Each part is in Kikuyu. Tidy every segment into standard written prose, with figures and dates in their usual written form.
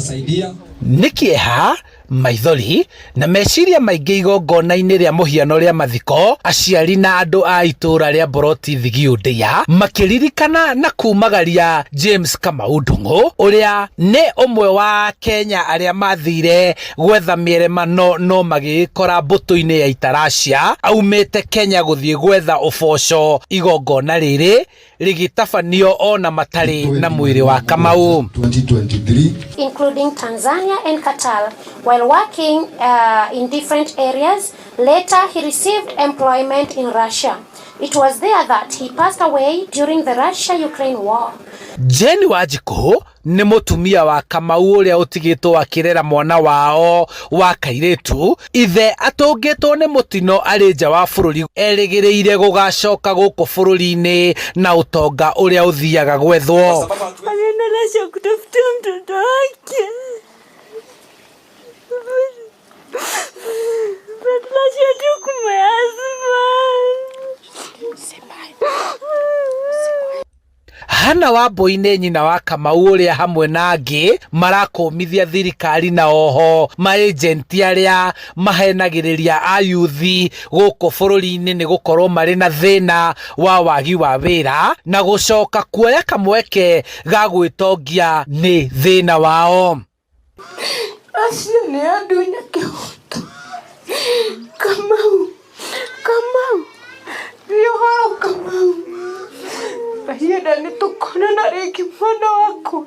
kuwasaidia. Nĩ kĩeha, maithori na meciria maingĩ igongona-inĩ rĩa mũhiano rĩa mathiko, aciari na andũ a itũra rĩa Boroti Thigio Ndeia makĩririkana na kumagaria James Kamau Ndung'u ũrĩa nĩ ũmwe wa Kenya arĩa mathire gwetha mĩeremano no magĩĩkora mbũtũ-inĩ ya Itaracia aumĩte Kenya gũthiĩ gwetha ũboco. Igongona rĩrĩ rĩgĩtabanio ona matarĩ na mwĩrĩ wa Kamau. 2023 including Tanzania and Qatar, while working in different areas. Later, he received employment in Russia. It was there that he passed away during the Russia-Ukraine war. Jane Wanjikũ nĩ mũtumia wa Kamau ũrĩa ũtigĩtwo akĩrera mwana wao wa kairĩtu. Ithe atũngĩtwo nĩ mũtino arĩ nja wa bũrũri, erĩgĩrĩire gũgacoka gũkũ bũrũri-inĩ na ũtonga ũrĩa ũthiaga gwethwo. Alienda Russia kutafutia mtoto wake. But Russia took my husband. Hana Wambui nĩ nyina wa Kamau ũrĩa hamwe na angĩ marakũmithia thirikari na oho maĩjenti arĩa mahenagĩrĩria ayuthi gũkũ bũrũri-inĩ nĩ gũkorwo marĩ na thĩna wa wagi wa wĩra na gũcoka kuoya kamweke ga gwĩtongia nĩ thĩna wao. Acio nĩ andunya kĩhoto. Kamau, Kamau, nĩ ũhoro Kamau. Mahienda nĩ tũkonana rĩngĩ mwana wakwa.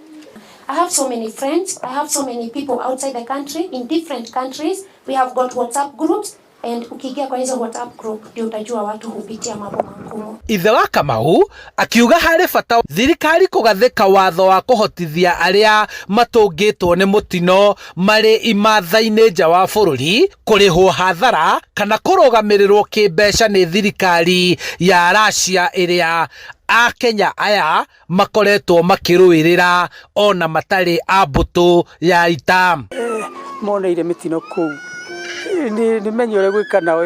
I have so many friends. I have so many people outside the country, in different countries. We have got WhatsApp groups, and ukiingia kwa hizo WhatsApp group ndio utajua watu hupitia mambo magumu. Ithe wa Kamau akiuga harĩ bata thirikari kũgathĩka watho wa kũhotithia arĩa matũngĩtwo nĩ mũtino marĩ imatha-inĩ nja wa bũrũri kũrĩhwo hathara kana kũrũgamĩrĩrwo kĩmbeca nĩ thirikari ya Russia ĩrĩa Akenya aya makoretwo makĩrũĩrĩra ona matarĩ a mbũtũ ya ita. Moneire mĩtino kũu nĩ menye ũrĩa gwĩka nao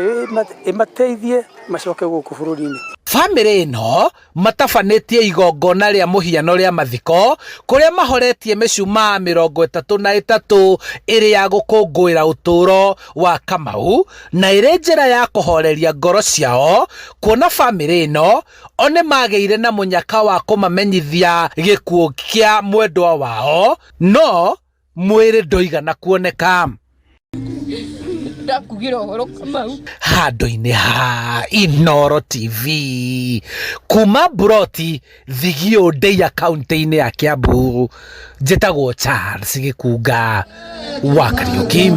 ĩmateithie macoke gũkũ bũrũri-inĩ. Bamĩrĩ ĩno matabanĩtie igongona rĩa mũhiano rĩa mathiko kũrĩa mahoretie mĩcumaa 33 ĩrĩ ya gũkũngũĩra ũtũũro wa Kamau na ĩrĩ njĩra ya kũhoreria ngoro ciao kuona bamĩrĩ ĩno o nĩ magĩire na mũnyaka wa kũmamenyithia gĩkuũ kĩa mwendwa wao no mwĩrĩ ndũigana kuoneka. Ndakugira ũhoro Kamau. Handũ-inĩ ha Inooro TV kuma Mburoti Thigio Ndeia kaunti-inĩ ya Kiambu, njĩtagwo Charles Gĩkunga wa Kariũki.